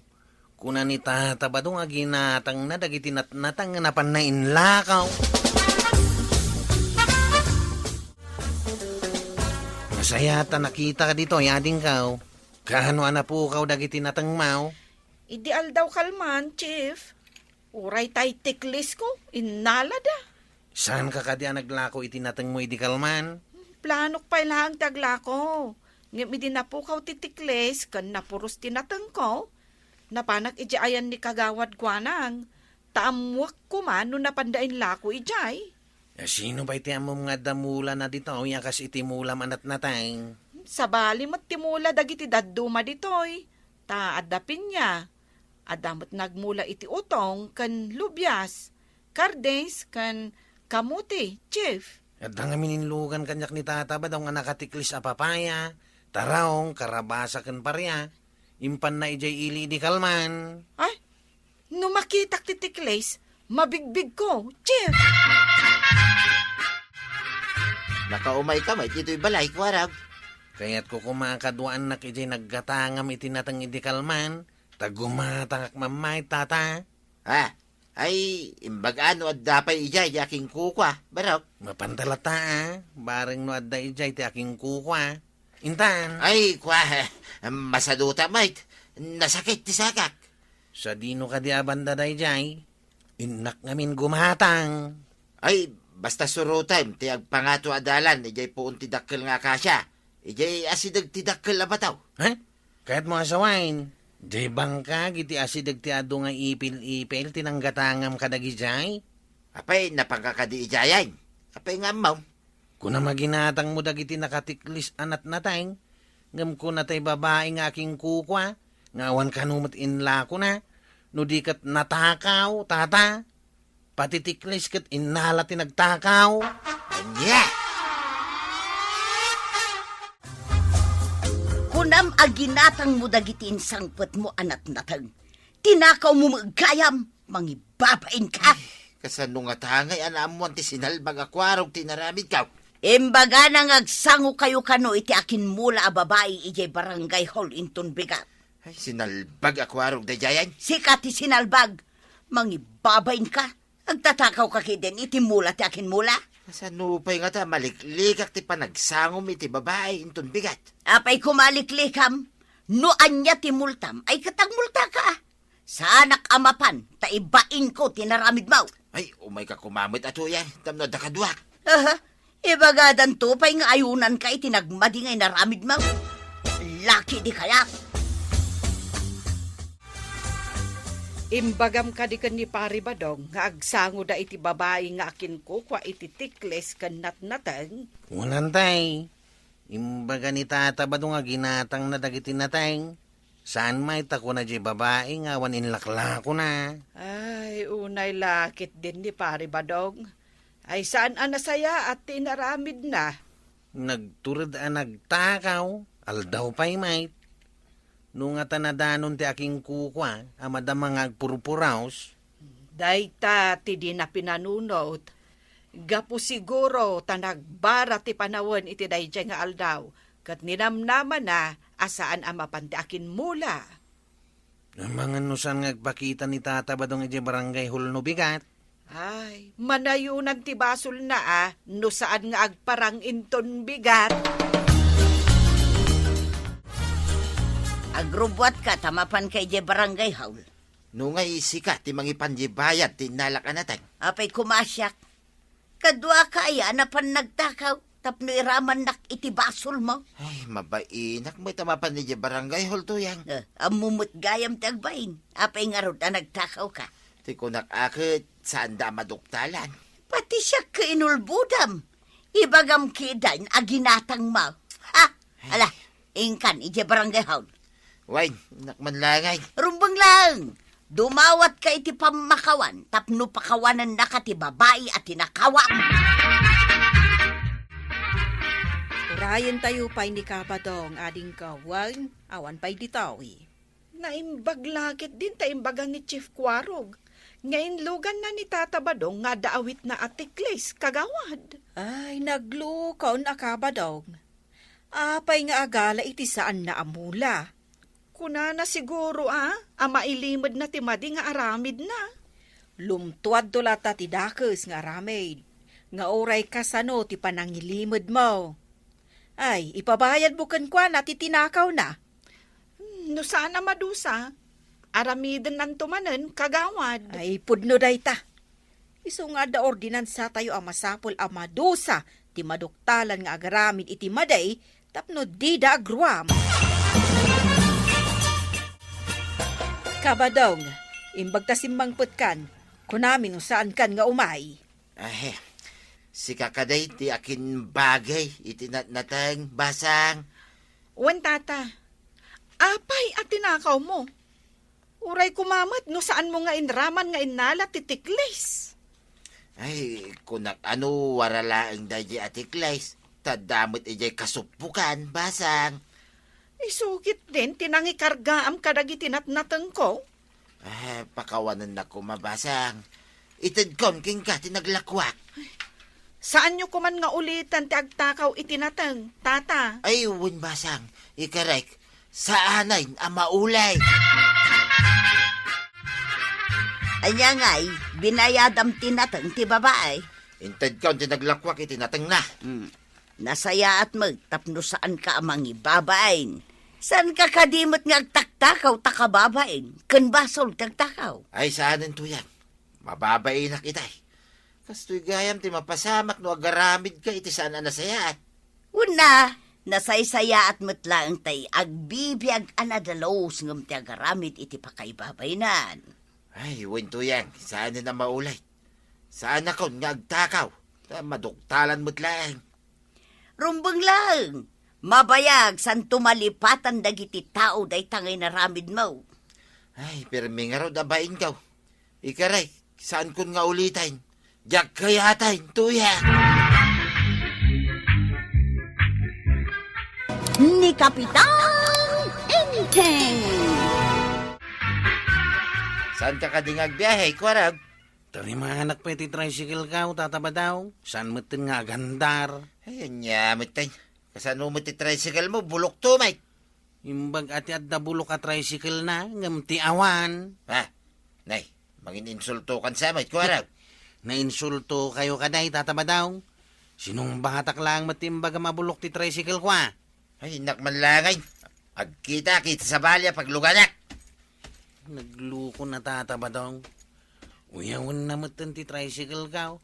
Kuna ni Tata Badong a ginatangna dagiti natnateng nga napanna inlakaw. Nasayaat a nakitak ditoy, adingko. Kaano a napukaw dagiti natengmo? Idi aldaw kalman, Chief. Uray tay tiklisko, innalada. Saanka kadi a naglako iti natengmo idi kalman? Planok pay laeng ti aglako. Ngem idi napukaw ti tiklis ken napuros ti natengko, napanak idiay ayan ni Kagawad Guanang. Ta ammoak koma no napanda inlako idiay. A, sino pay ti ammom nga adda mulana ditoy a kas iti mulam a natnateng? Sabali met ti mula dagiti dadduma ditoy. Ta adda pinya. Adda met nagmula iti utong ken lubias, kardis ken kamote, Chief. Adda ngamin inlugan kaniak ni Tata Badong a nakatiklis a papaya, taraong, karabasa ken paria. Impanna idiay ili idi kalman. Ay, no makitak ti tiklis, mabigbigko, Chief. Nakaumay ka met ditoy balay, Kuarog. Kayatko koma a kaduaannak idiay naggatangam iti nateng idi kalman, ta gumatangak mammayt, Tata. Ah, ay, imbag-a no adda pay idiay ti akinkukua, Barok. Mapanta latta, a, bareng no adda idiay ti akinkukua. Intan. Ay, kua, masaduta met. Nasakit ti sakak. Sadino kadi a banda daydiay? Innak ngamin gumatang. Ay, basta surotem ti agpangato a dalan idiay puon ti dakkel nga akasia, idiay asideg ti dakkel a bato. Ha? Kayatmo a sawen, diay bangkag iti asideg ti adu nga ipil-ipil ti nanggatangam kadagidiay? Apay, napanka kadi idiayen? Apay nga ammom? Kunam a ginatangmo dagiti nakatiklis a natnateng, ngem kuna tay babai nga akinkukua, nga awan kano met inlakona, no di ket natakaw, Tata. Patitiklis ket innala ti nagtakaw. Ania? Kunam a ginatangmo dagiti insangpetmo a natnateng. Tinakawmo met gayam, mangibabainka. Ay, kasano nga tangay a naammoan ti sinalbag a kuarog ti inaramidko? Imbagana nga agsangokayo kano iti akinmula a babai idiay Barangay Hall inton bigat. Ay, sinalbag a kuarog daydiayen? Sika ti sinalbag. Mangibabainka. Agtatakawka ketdin iti mula ti akinmula. Kasano pay ngata a maliklikak ti panagsangom iti babai inton bigat? Apay koma a liklikam? No ania ti multam, ay ket agmultaka. Saanak a mapan, ta ibainko ti inaramidmo. Ay, umayka koma met a tuya, tapno adda kaduak. Aha, ibagadanto pay nga ayunanka iti nagmadi nga inaramidmo. Laki di kayat. Imbagam kadi ken ni Pari Badong nga agsangoda iti babai nga akinkukua iti tiklis ken natnateng? Wen, tay. Imbaga ni Tata Badong a ginatangna dagiti nateng. Saan met ta kuna diay babai nga awan inlaklakona. Ay, unay la ketdin ni Pari Badong. Ay, saan a nasayaat ti inaramidna. Nagtured a nagtakaw, aldaw pay met. No ngata nadanon ti akinkukua a madama nga agpurpuros. Dayta ti dina pinanunot. Gapu siguro ta nagbara ti panawen iti daydiay nga aldaw, ket ninamnamana a saan a mapan ti akinmula. Amangan no saan nga agpakita ni Tata Badong idiay Barangay Hall no bigat. Ay, manayunan ti basolna a no saan nga agparang inton bigat. Agrubbuatka ta mapanka idiay Barangay Hall. No nga isika ti mangipan diay bayad ti innalak a nateng. Apay koma a siak? Kaduaka aya a napan nagtakaw tapno iramannak iti basolmo? Ay, mabainak met a mapan idiay Barangay Hall, Tuyang. Eh, ammo met gayam ti agbain. Apay ngarud a nagtakawka? Ti kunak a ket, saanda a maduktalan. Pati siak ket inulbodam. Ibagam ketdin a ginatangmo. Ha? Ay. Ala, inkan idiay Barangay Hall. Wen, innak man laeng. Rumbeng laeng. Dumawatka iti pammakawan tapno pakawanennaka ti babai a tinakawam. Urayentayo pay ni Kabadong, adingko, wen, awan pay ditoy. Naimbag la ketdin ta imbaga ni Chief Kuarog nga inluganna ni Tata Badong nga adda awitna a tiklis, kagawad. Ay, naglukon a Kabadong. Apay nga agala iti saanna a mula? Kunana siguro a, a mailimedna ti madi nga aramidna. Lumtuadto latta ti dakes nga aramid, nga uray kasano ti panangilimedmo. Ay, ipabayadmo kenkuana ti tinakawna. Hmm, no saan a madusa, aramidennanto manen, kagawad. Ay, pudno dayta. Isu nga adda ordinansatayo a masapul a madusa ti maduktalan nga agaramid iti madi tapno dida agruam. Kabadong, imbag ta simmangpetkan, kunami no saankan nga umay. Ay, sika kadi ti akin bagay iti natnateng, Basang? Wen, Tata. Apay a tinakawmo? Uray koma met no saanmo nga inraman nga innala ti tiklis. Ay, kunak ano, wara laeng daydiay a tiklis, ta adda met idiay kasuppokan, Basang. Isu ketdin ti nangikargaam kadagiti natnatengko. Ah, pakawanennak koma, Basang. Itedkon kenka ti naglakuak. Saanyo koman nga uliten ti agtakaw iti nateng, Tata. Ay, wen, Basang. Ikarek, saanen a maulay. Ania ngay, binayadam ti nateng ti babai? Intedkon ti naglakuak iti natengna. Hmm. Nasayaat met tapno saanka a mangibabain. Saanka kadi met nga agtaktakaw ta kababain ken basol ti agtakaw? Ay, saanen, Tuyang. Mababainak itay. Kastoy gayam ti mapasamak no agaramidka iti saan a nasayaat. Wen, nasaysayaat met laeng tay agbibiag a nadalus ngem ti agaramid iti pakaibabainan. Ay, wen, Tuyang, saanen a maulay. Saanakon nga agtakaw, ta maduktalan met laeng. Rumbeng laeng, mabayag, saanto malipatan dagiti tao dayta nga inaramidmo. Ay, pirmi ngarud a bainkaw. Ikarek, saankon nga uliten. Diak kayaten, Tuyang. Ni Kapitan Enteng. Saanka kadi nga agbiahe, Kuarag? Tarimanak pay ti tricycle-ko, Tata Badong. Saan metten nga agandar? Ay, ania metten. Kasano met ti tricycle-mo? Bulokto met. Imbag a ti adda bulok a tricycle-na, ngem ti awan. Ha? Nay, mangin-insultokan sa met, Kuarag. Nainsultokayo kadi, Tata Badong. Sinungbatak laeng met ti imbagam a bulok ti tricycle-ko, a. Ay, innak man laeng. Agkitaak iti sabali a pagluganak. Naglukona, Tata Badong. Uyawenna metten ti tricycle-ko.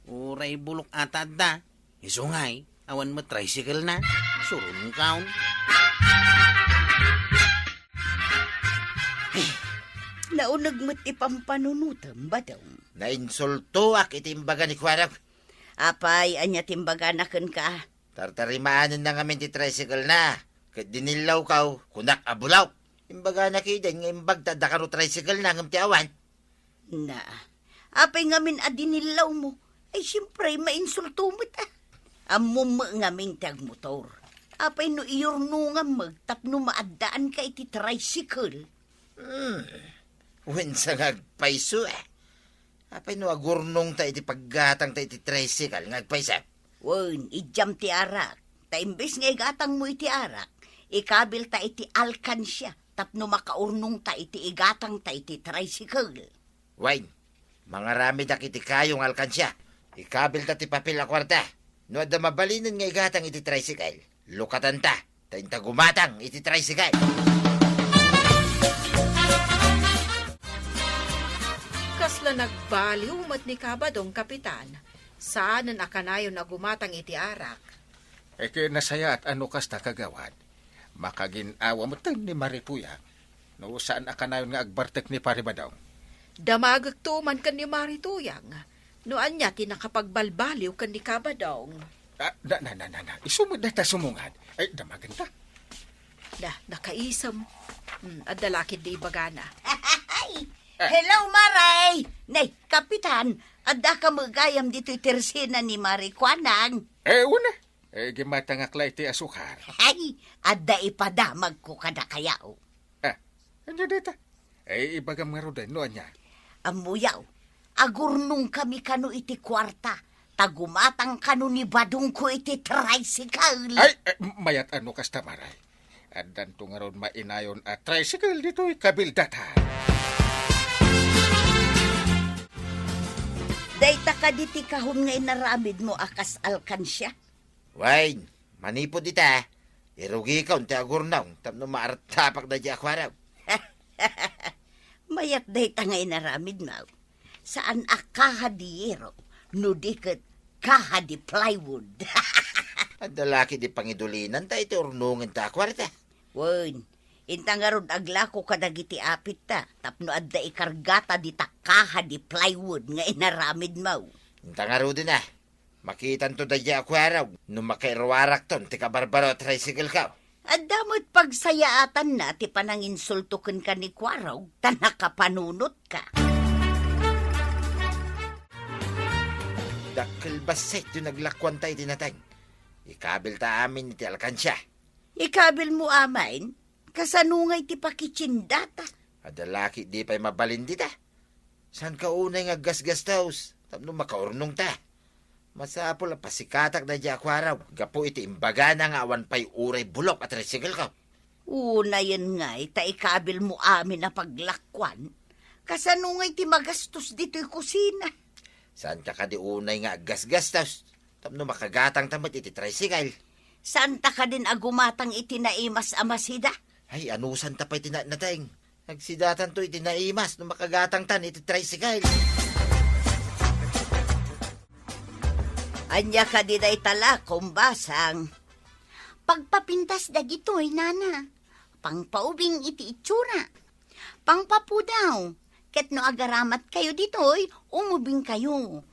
Uray bulok a ti adda. Isu ngay, awan met tricycle-na. Surungkaon. Nauneg met ti pampanunotem, Badong. Nainsultoak iti imbaga ni Kuarag. Apay, ania ti imbagana kenka? Tartarimaanenna ngamin ti tricycle-na, ket dinillawko, kunak a bulok. Imbagana ketdin nga imbag ta adda kano tricycle-na ngem ti awan. Na, apay ngamin a dinillawmo? Ay, siempre, mainsulto met, a. Ammom met ngamin ti agmotor. Apay no iyurnongam met tapno maaddaanka iti tricycle? Hmm. Wen sa nga agpayso, a. Apay no agurnongta iti paggatangta iti tricycle nga agpayso? Wen, idiam ti arak. Ta imbes nga igatangmo iti arak, ikabilta iti alkansia tapno makaurnongta iti igatangta iti tricycle. Wen, mangaramidak iti kayo nga alkansia. Ikabilta ti papel a kuarta. No adda mabalinen nga igatang iti tricycle, lukatanta. Ta inta gumatang iti tricycle. Kasla nagbaliw met ni Kabadong, Kapitan. Saanen a kanayon a gumatang iti arak. Ket nasayaat a no kasta, kagawad. Makagin-awa metten ni Mari Tuyang. No saan a kanayon nga agbartek ni Pari Badong. Damagekto man ken ni Mari Tuyang. No ania ti nakapagbalbaliw ken ni Kabadong. Ah, na, na, na, na, na. Isu met dayta sumungad. Ay, damagenta. Na, nakaisem. Hmm, adda la ketdi ibagana. Ay, hello, Maray! Nay, Kapitan, adda ka met gayam ditoy tersena ni Mari Kuanang? Eh, wen. Eh, gimatangak la iti asukar. Ay, adda ipadamagko kadakayo. Ah, ania dayta? Ay, ibagam ngaruden no ania. Ammoyo, agurnongkami kano iti kuarta, ta gumatang kano ni Badongko iti tricycle. Ay, eh, mayat a no kasta, Maray. Addanto ngarud mainayon a tricycle ditoy kabildatan. Dayta kadi ti kahon nga inaramidmo a kas alkansia? Wen, manipud ita, irugikon ti agurnong tapno maartapak daydiay a kuarta. Mayat dayta nga inaramidmo. Saan a kaha di yero, no di ket kaha di plywood. Adda la ketdi pangidulinanta iti urnongenta a kuarta. Wen, inta ngarud aglako kadagiti apitta tapno adda ikargata dita kaha di plywood nga inaramidmo. Inta ngaruden a, makitanto daydiay a kuarog no makairuarakton ti kabarbaro a tricycle-ko. Adda met pagsayaatanna ti pananginsulto kenka ni kuarog ta nakapanunotka. Dakkel bassit ti naglakuanta iti nateng. Ikabilta amin iti alkansia. Ikabilmo amin? Kasano ngay ti pakitsindata? Adda la ketdi pay mabalin dita. Saanka unay nga aggasgastos tapno makaurnongta. Masapul a pasikatak daydiay a kuarog gapu iti imbagana nga awan pay uray bulok a tricycle-ko. Unayen ngay ta ikabilmo amin a paglakuan. Kasano ngay ti magastos ditoy kusina? Saanka kadi unay nga aggasgastos tapno makagatangta met iti tricycle? Saanta kadin a gumatang iti naimas a masida? Ay, anusanta pay ti na-, nateng. Agsidatanto iti naimas no makagatangtan iti tricycle. Ania kadi dayta lakom, Basang? Pagpapintas dagitoy, nana. Pangpaubing iti itsura. Pangpapudaw. Ket no agaramatkayo ditoy, umubingkayo.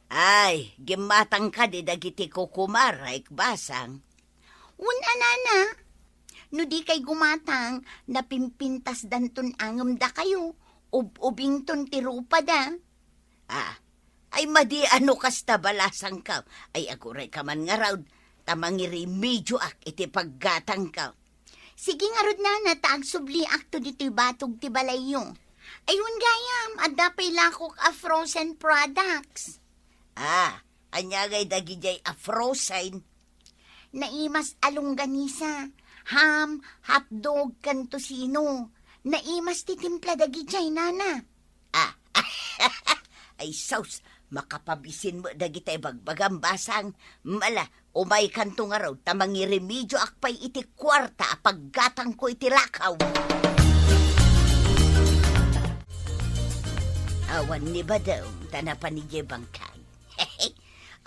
Ay, gimmatang kadi dagiti kukumarek, Basang? Wen a, nana. No dikay gumatang, napimpintasdanton ngem dakayo, ub-ubington ti rupada. Ah, ay madi a no kasta, Balasangko. Ay, agurayka man ngarud, ta mangirimedioak iti paggatangko. Sige ngarud, nana, ta agsubliakto ditoy batog ti balayyo. Ay, wen gayam, adda pay lakok a frozen products. Ah, ania ngay dagidiay a frozen? Naimas a longganisa, ham, hotdog, ken tocino. Naimas ti timpla dagidiay, nana. Ah, ay sus, makapabisin met dagiti ibagbagam, Basang. Ala, umaykanto ngarud ta mangirimedioak pay iti kuarta a paggatangko iti lakaw. Awan ni Badong ta napan idiay bangkay.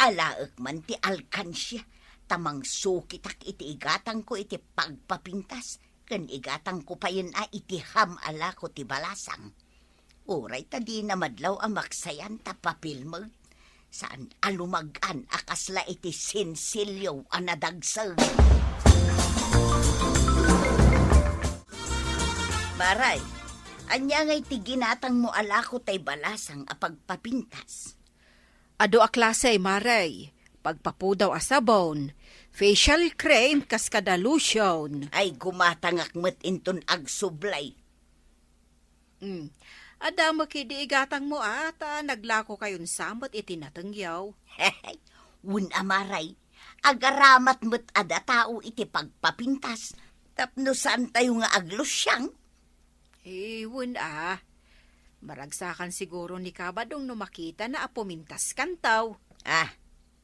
Alaek man ti alkansia, ta mangsukitak iti igatangko iti pagpapintas, ken igatangko payen a iti ham a lako ti Balasang. Uray ta dina madlaw a maksayan ta papilmek, saan a lumag-an a kasla iti sinsilyo a nadagseg. Maray, ania ngay ti ginatangmo a lako tay Balasang a pagpapintas? Adu a klase, Maray. Pagpapudaw a sabon, facial cream, kas kada lotion. Ay, gumatangak met inton agsublay. Mm. Adda met idi igatangmo a, ta naglakokayon sa met iti natengyo. Wen a, Maray, agaramat met a datao iti pagpapintas, tapno saantayo nga aglusiang. Eh, wen a. Maragsakan siguro ni Kabadong no makitana a pumintaskanto. Ah,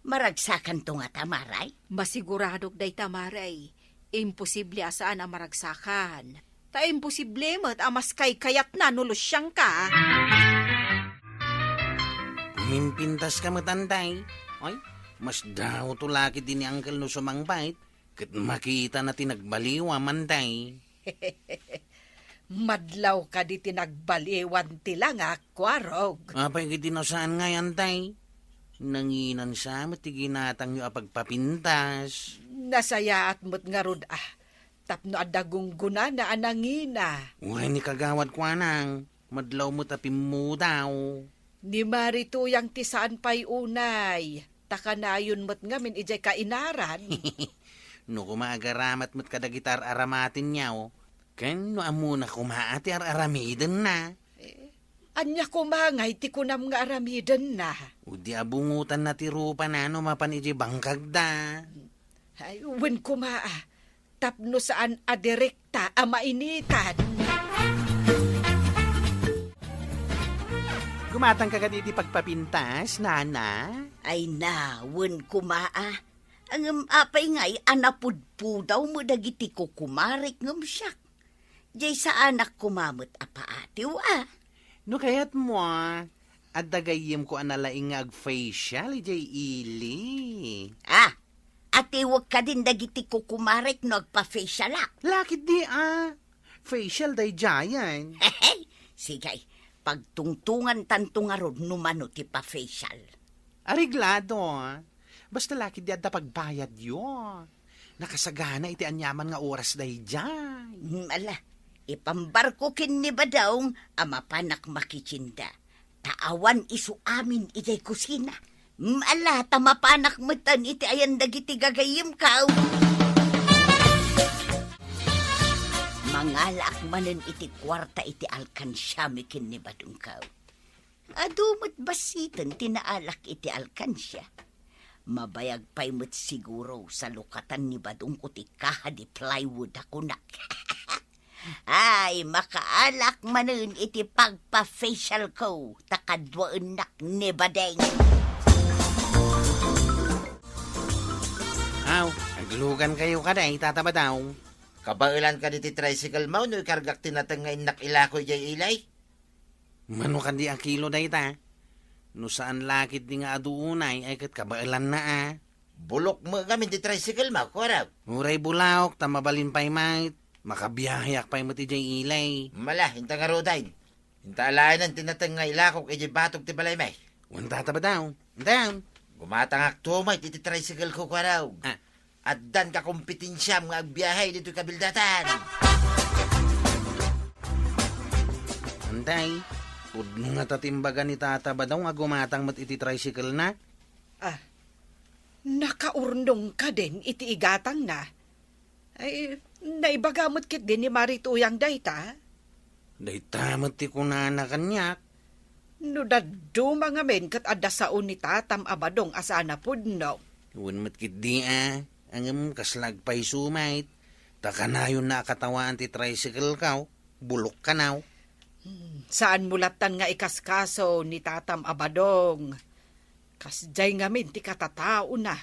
maragsakanto ngata, Maray? Masiguradok dayta, Maray. Imposible a saan a maragsakan. Ta imposible met a mas kaykayatna no lusiangka. Pumimpintaska met, Antay. Ay, mas daoto la ketdi ni Uncle no sumangpet, ket makitana ti nagbaliwam, Antay. Madlaw kadi ti nagbaliwan ti langak, Kuarog. Apay ket di no saan ngay, Antay? Nanginan sa met ti ginatangyo a pagpapintas. Nasayaat met ngarud a, tapno adda gunggonana a nangina. Uray ni kagawad kuanang, madlaw met a pimmudaw. Ni Mari Tuyang ti saan pay unay, ta kanayon met ngamin idiay kainaran. No koma agaramat met kadagiti ar-aramatenyo, ken no ammona koma a ti ar-aramidenna. Eh, ania koma ngay ti kunam nga aramidenna? Idi a bungotanna ti rupana no mapan idiay bangkagda. Ay, wen koma a, tapno saan a direkta a mainitan. Gumatangka kadi iti pagpapintas, nana? Ay na, wen koma a. Ngem apay ngay a napudpudaw met dagiti kukumarek ngem siak? Jay saanak koma met a paatiw, a. No kayatmo, a, adda gayyemko a nalaing nga ag-facial idiay ili. A, atiwek kadin dagiti kukumarek no agpa-facialak. Lakit di, a. Facial daydiayen. Sige, pagtungtungantanto ngarud no mano ti pa-facial. Areglado, a. Basta lakit di adda pagbayadyo. Nakasagana iti aniaman nga oras daydiay. Hmm, ala, ipambarko ken ni Badong a mapanak makitsinda. Ta awan isu amin idiay kusina. Hmm, ala, ta mapanak metten iti ayan dagiti gagayyemko. Mangalaak manen iti kuarta iti alkansiami ken ni Badongko. Adu met bassiten ti naalak iti alkansia. Mabayag pay met siguro salukatan ni Badongko ti kaha di plywood a kunak. Ay, makaalak manen iti pagpa-facialko, ta kaduaennak ni Bading. Aw, aglugankayo kadi, Tata Badong. Kabaelan kadi ti tricycle mo no ikargak ti nateng nga innak ilako idiay ili? Mano kadi a kilo dayta? No saan lakit di nga adu unay, ay ket kabaelanna, a. Bulok met ngamin ti tricycle mo, kuarog. Uray bulok, ta mabalin pay met. Makabiaheak pay met idiay ili. Mala, inta ngaruden. Inta alaenen ti nateng nga ilakok idiay batog ti balaymi. Wen, Tata Badong. Inta. Gumatangakto met iti tricycle ko, kuarog. A. Addan kakompetensiam nga agbiahe ditoy kabildatan. Antay, pudno ngata ti imbaga ni Tata Badong a gumatang met iti tricycle-na? A, nakaurnong kadin iti igatangna? Ay, naibaga met ketdi ni Mari Tuyang dayta? Dayta met ti kunana kaniak. No dadduma ngamin ket adda sao ni Tatam a Badong a saan a pudno. Wen met ketdi, a, ngem kasla agpayso met. Ta kanayonna a katawaan ti tricycle-ko, bulok kano. Hmm, saanmo lattan nga ikaskaso ni Tatam a Badong. Kasdiay ngamin ti katataona.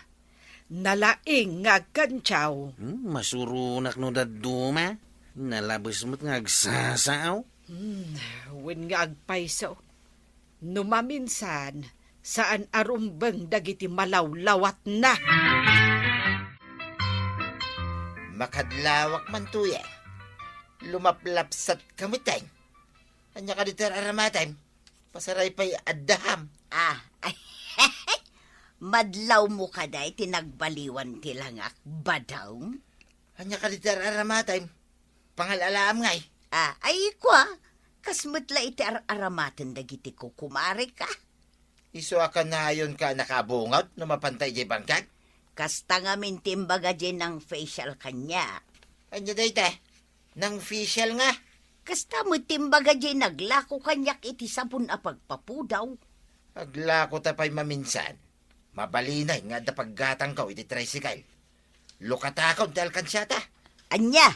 Nalaing nga agkansiaw. Hmm, masuronak no dadduma. Nalabes met nga agsasaaw. Hmm, wen nga agpayso. No maminsan, saan a rumbeng dagiti malawlawatna. Makadlawak man tuya. Lumaplapsat ka met, ay. Ania kadi ti ar-aramatem? Pasaray pay addaham. A, ay, madlawmo kadi ti nagbaliwan ti langak, Badong? Ania kadi ti ar-aramatem? Pangal-alaam ngay? A, ay, kua, kas met la iti ar-aramaten dagiti kukumarek, a. Isu a kanayonka a nakaabungod no mapanta idiay bangkag? Kasta ngamin ti imbaga diay nang-facial kaniak. Ania dayta? Nang-facial nga? Kasta met ti imbaga diay naglako kaniak iti sabon a pagpapudaw. Aglakota pay maminsan. Mabalinay nga adda paggatangko iti tricycle. Lukatakon ti alkansiata. Ania?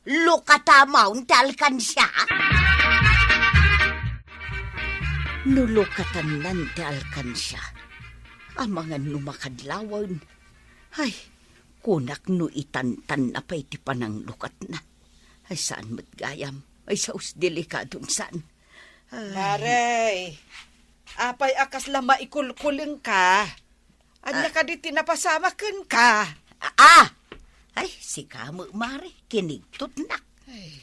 Lukatamon ti alkansia? No lukatannan ti alkansia, amangan no makadlawen. Ay, kunak no itantanna pay ti pananglukatna. Ay, saan met gayam. Ay, saos delikadon saan. Ay. Mare, apay a kasla maikulkulengka? Ania kadi ti napasamak kenka? A, a! Ay, sika met, Mare, kinigtotnak. Ay,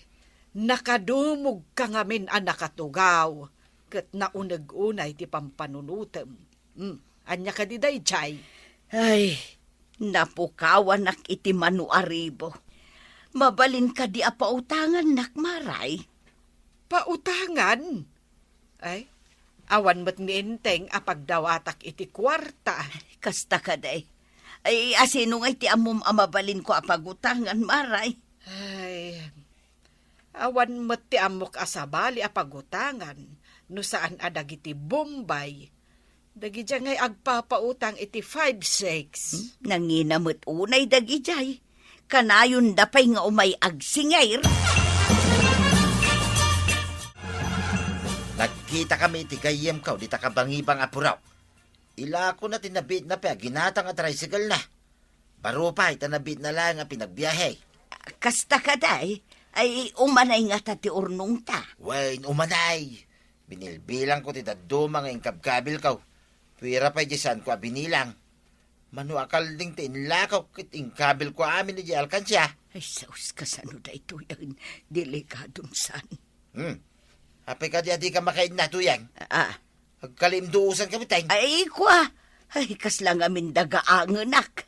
nakadumogka ngamin a nakatugaw, ket nauneg unay ti pampanunotem. Hmm, ania kadi daydiay? Ay, napukawanak iti mano a ribo. Mabalin kadi a pautangannak, Mare? Pautangan? Ay, awan met ni Enteng a pagdawatak iti kuarta. Kasta kadi. Ay, asino ngay ti ammom a mabalinko a pagutangan, Mare? Ay, awan met ti ammok a sabali a pagutangan no saan a dagiti Bombay. Dagidiay ngay agpapautang iti five six. Hmm? Nangina met unay dagidiay. Kanayonda pay nga umay agsingir. Nagkitakami iti gayyemko dita kabangibang a puraw. Ilakona ti nabiitna pay a ginatang a tricycle-na. Baro pay ta nabiitna laeng a pinagbiahe. Kasta kadi, Ay, umanay ngata ti urnongta. Wen, umanay. Binilbilangko ti dadduma nga inkabkabilko. Puera pay diay saanko a binilang. Mano a kalding ti inlakaw ket inkabilko amin idiay alkansia. Ay, sus, kasano daytoyen? Delikadon saan. Hmm. Apay kadi a dika makaidna, Tuyang? Ah. Agkalimduosanka met, ay. Ay, kua. Ay, kasla ngamin dagaangenak.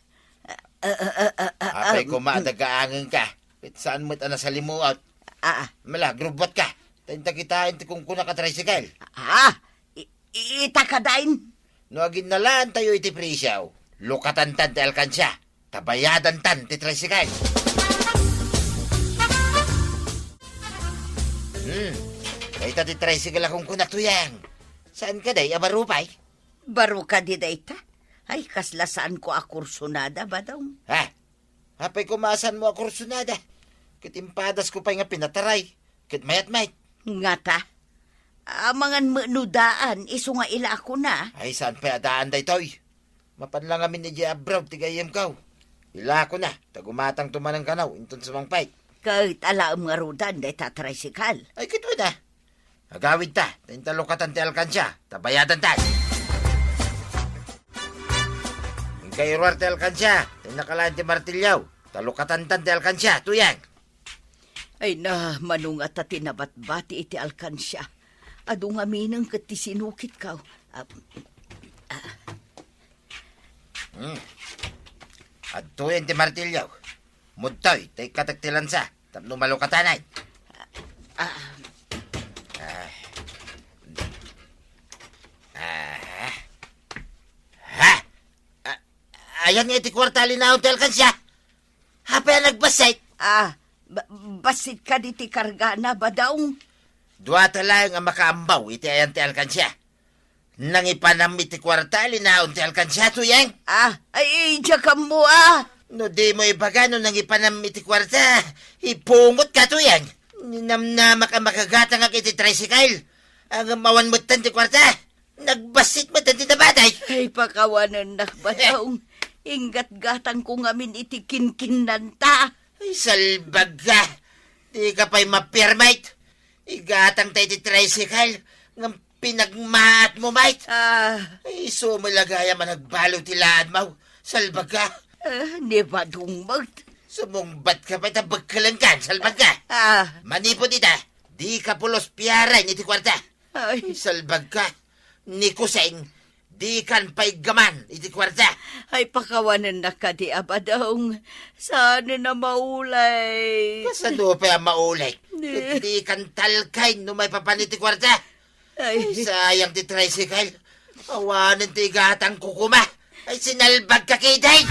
Ah, ah, ah, ah, ah, Apay ah, koma a mm. dagaangenka. Ket saan met a nasalimuot. Ah, ah. Mala, grubbuatka. Ta inta kitaen ti kunkunak a tricycle. Ah, i-, i-, ita kadain. No aginnalaantayo iti presio, lukatantan ti alkansia, ta bayadantan ti tricycle. Hmm, dayta ti tricycle a kunkunak, Tuyang. Saan kadi a baro pay? Baro kadi dayta? Ay, kasla saanko a kursunada, Badong. Ha? Apay koma a saanmo a kursunada? Ket impadasko pay nga pinataray. Ket mayat met. Ngata? Amangan met no daan, isu nga ilakona. Ay, saan pay a daan daytoy? Mapan la ngamin idiay abroad ti gayyemko. Ilakona, ta gumatangto manen kano, inton sumangpet. Ket alaem ngaruden dayta a tricycle. Ay, ket wen a. Agawidta, ta inta lukatan ti alkansia, ta bayadantan. Inka iruar ti alkansia, ta innak alaen ti martilyo, ta lukatantan ti alkansia, Tuyang. Ay na, mano ngata ti nabatbati iti alkansia. Adu ngaminen ket ti sinukitko. Ah, ah. Hmm. Adtoyen ti martilyo. Mudtoy, ta ikkatek ti lansa. Tapno malukatanay. Ah. Ah. Ah. Ha? Ah, ayan nga iti kuarta a linaon ti alkansia. Apay a nagbassit? Ah, ba-, bassit kadi ti kargana, Badong? Duata laeng a makaammo iti ayan ti alkansia. Nangipanam iti kuarta a linaon ti alkansia, Tuyang. Ah, ay, diak ammo, ah. No dimo ibaga no nangipanam iti kuarta, ipungotka, Tuyang. Ninamnamak a makagatangak iti tricycle. Ngem awan metten ti kuarta. Nagbassit metten ti nabatay. Ay, pakawanennak, Badong. Inggatgatangko ngamin iti kinkinnanta. Ay, salbagka. Dika pay mapermit. Igatangta iti tricycle. Ngem pinagmaatmo met. Ah. Ay, isu met la gayam a nagbalo ti laadmo. Salbagka. Ah, ni Badong met. Sumungbatka pay ta bekkelenkan, salbagka. Ah. Manipud ita, dika pulos piaren iti kuarta. Ay. Salbagka. Ni Kuseng, dikan pay gaman iti kuarta. Ay, pakawanennak kadi a, Badong. Saanen a maulay. Kasano pay a maulay? Di. Ket dikan talkayen no maipapan iti kuarta. Ay. Ay, sayang ti tricycle. Awanen ti igatangko koma. Ay, sinalbagka ketdi.